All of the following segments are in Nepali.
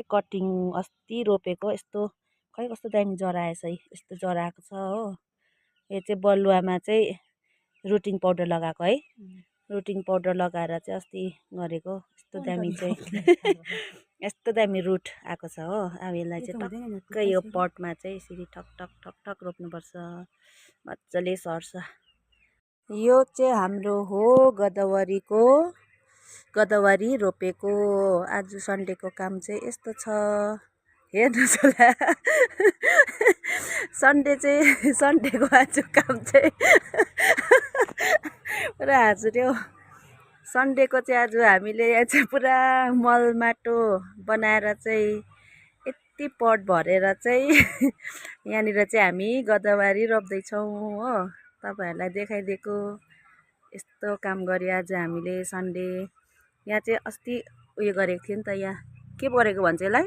कटिङ अस्ति रोपेको यस्तो खै कस्तो दामी जरा आएछ है यस्तो जरा आएको छ हो। यो चाहिँ बलुवामा चाहिँ रुटिङ पाउडर लगाएको है। रुटिङ पाउडर लगाएर चाहिँ अस्ति गरेको यस्तो दामी चाहिँ यस्तो दामी रुट आएको छ हो। अब यसलाई चाहिँ टक्कै यो पटमा चाहिँ यसरी ठक ठक ठक ठक रोप्नुपर्छ, मजाले सर्छ। यो चाहिँ हाम्रो हो गदावरी रोपेको। आज सन्डेको काम चाहिँ यस्तो छ, हेर्नुहोस् होला। सन्डेको आज काम चाहिँ पुरा हाँस्यो। सन्डेको चाहिँ आज हामीले यहाँ चाहिँ पुरा मल माटो बनाएर चाहिँ यति पट भरेर चाहिँ यहाँनिर चाहिँ हामी गदावरी रोप्दैछौँ हो। तपाईँहरूलाई देखाइदिएको यस्तो काम गऱ्यो आज हामीले सन्डे। यहाँ चाहिँ अस्ति उयो गरेको थियो नि त, यहाँ के गरेको भन्छ यसलाई,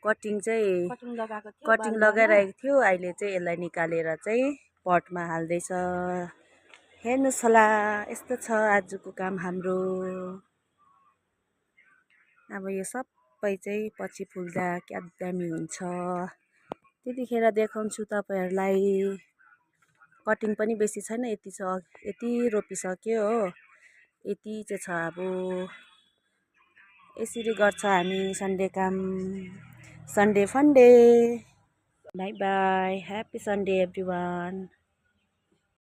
कटिङ लगाइरहेको थियो। अहिले चाहिँ यसलाई निकालेर चाहिँ पटमा हाल्दैछ। हेर्नुहोस् होला, यस्तो छ आजको काम हाम्रो। अब यो सबै चाहिँ पछि फुल्दा क्या दामी हुन्छ, त्यतिखेर देखाउँछु तपाईँहरूलाई। कटिङ पनि बेसी छैन, यति छ, यति रोपिसक्यो हो, यति चाहिँ छ। अब यसरी गर्छ हामी सन्डे काम, Sunday funday. Bye bye, happy Sunday every one.